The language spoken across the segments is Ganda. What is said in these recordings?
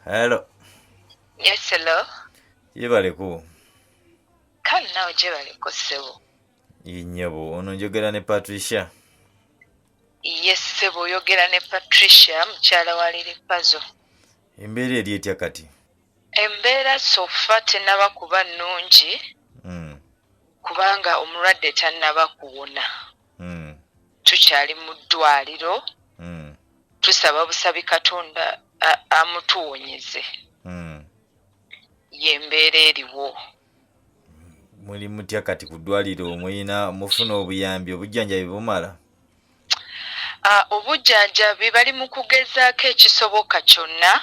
Hello. Yes, hello. Yebaleko. Kale naawe gyebaleko, ssebo. Nnyabo, ono njogera ne Patricia? Yes, ssebo, oyogera ne Patricia, mukyala wa Lil Pazo. Embeera eri etya kati? Embeera so far tennaba kuba nnungi kubanga omulwadde tannaba kuwona. Tukyali mu ddwaliro. Tusaba busabi Katonda amutuwonyeze. Y'embeera eriwo. Muli mutya kati ku ddwaliro? Muyina mufuna obuyambi, obujjanjabi bumala? Ah, obujjanjabi bali mu kugezaako ekisoboka kyonna,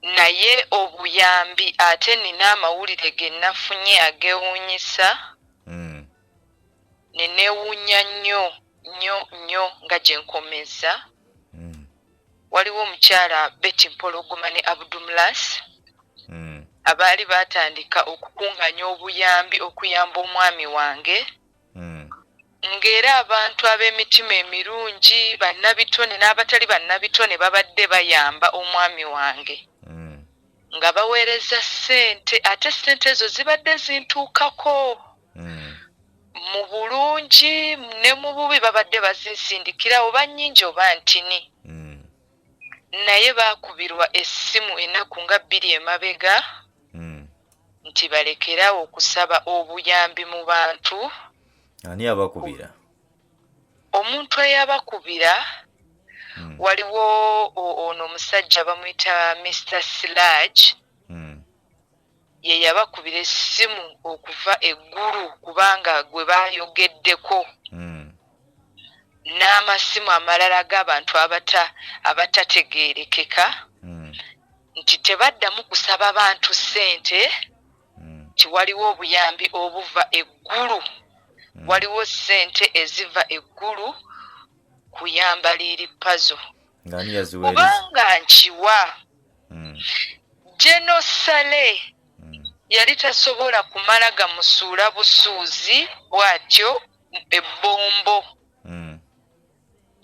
naye obuyambi, ate nina amawulire ge nafunye ageewuunyisa ne neewuunya nnyo nnyo nnyo nga gye nkomeza. Waliwo omukyala Betty Mpologoma ne Abdumlas abaali baatandika okukuŋŋaanya obuyambi okuyamba omwami wange, ng'era abantu ab'emitima emirungi, bannabitone n'abatali bannabitone, babadde bayamba omwami wange nga baweereza ssente, ate ssente ezo zibadde zintuukako mu bulungi ne mu bubi, babadde bazinsindikira oba nnyingi oba ntini. Naye baakubirwa essimu ennaku nga 2 emabega nti balekerawo okusaba obuyambi mu bantu. Ani abakubira? Omuntu eyabakubira, waliwo ono omusajja bamuyita Mr Silaj. Ye yabakubira essimu okuva eggulu, kubanga gwe bayogeddeko n'amasimu amalala g'abantu abatategeerekeka nti tebaddamu kusaba bantu ssente, nti waliwo obuyambi obuva eggulu, waliwo ssente eziva eggulu kuyamba Lil Pazo. Ng'ani yaziweereza? Kubanga nkiwa General Saleh yali tasobola kumala gamusuula busuuzi bw'atyo ebbombo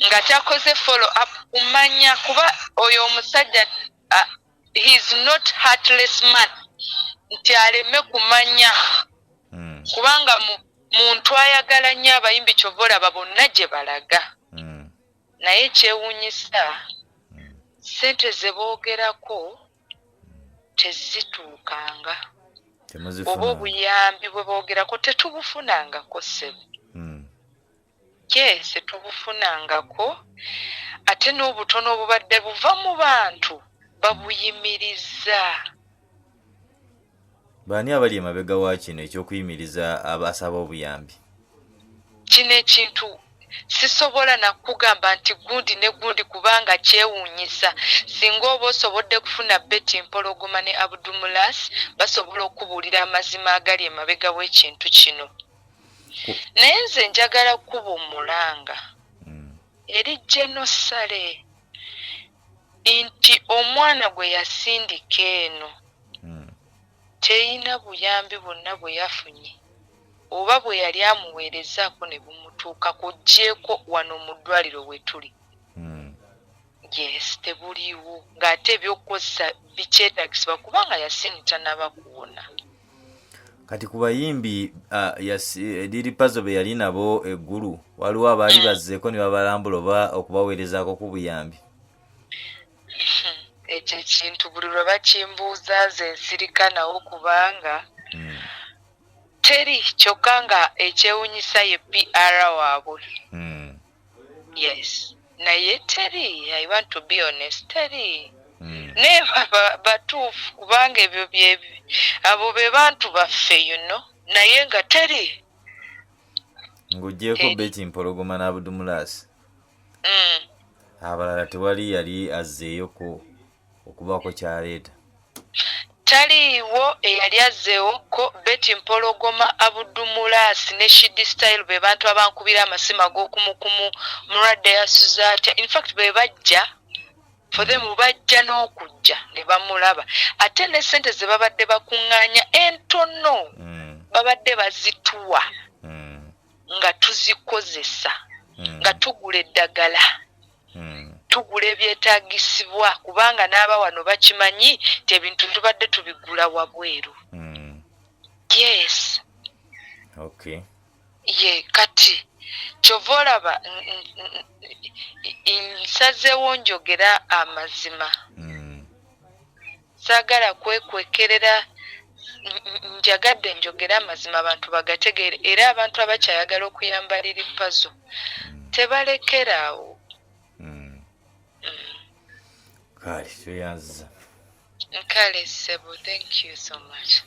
nga takoze follow up kumanya, kuba oyo omusajja, he is not heartless man nti aleme kumanya, kubanga muntu ayagala nnyo abayimbi, kyova olaba bonna gye balaga. Naye kyewuunyisa, ssente ze boogerako tezituukanga, oba Temuzifunanga. obuyambi bwe boogerako tetubufunangako, ssebo. Yes, tetubufunangako, ate n'obutono obubadde buva mu bantu babuyimiriza. Baani abali emabega wa kino ekyokuyimiriza abasaba obuyambi? Kino ekintu sisobola nakugamba nti gundi ne gundi, kubanga kyewuunyisa. Singa oba osobodde kufuna Betty Mpologoma ne Abdumulas, basobola okubuulira amazima agali emabega w'ekintu kino. Naye nze njagala kuba omulanga eri General Saleh nti omwana gwe yasindika eno teyina buyambi bwonna bwe yafunye oba bwe yali amuweerezaako ne bumutuukako, gyeko wano mu ddwaliro we tuli. Yes, tebuliiwo, ng'ate ebyokukozesa bikyetaagisibwa kubanga Yasini tanaba kuwona. Kati ku bayimbi Lil Pazo be yali nabo eggulu, waliwo abaali bazzeeko ne babalambula oba okubaweerezaako ku buyambi? Ekyo ekintu buli lwe bakimbuuza nze nsirika nawo, kubanga teri. Kyokka nga ekyewunyisa ye PR waabwe. Yes, naye teri. I want to be honest, teri. Naye batuufu, kubanga ebyo bye abo be bantu baffe, naye nga teri. Ng'oggyeko Teri. Betty Mpologoma n'Abudumulasi, abalala tewali yali azzeeyoko okubaako kyaleeta? Taliiwo eyali azzeewoko. Betty Mpologoma, Abudumulasi ne Shidi Style be bantu abankubira amasimu ag'okumukumu, mulwadde yasuze atya. Infact be bajja, for them bajja n'okujja ne bamulaba, ate ne sente ze babadde bakuŋŋaanya entono babadde bazituwa nga tuzikozesa, nga tugula eddagala. Tugula ebyetaagisibwa, kubanga n'aba wano bakimanyi nti ebintu tubadde tubigula wabweru. Yes. Ye kati kyova olaba nsazeewo njogera amazima. Saagala kwekwekerera, njagadde njogere amazima abantu bagategeere. Era abantu abakyayagala okuyamba Lil Pazo, tebalekeraawo. Kale, tweyanziza. Kale ssebo, thank you so much.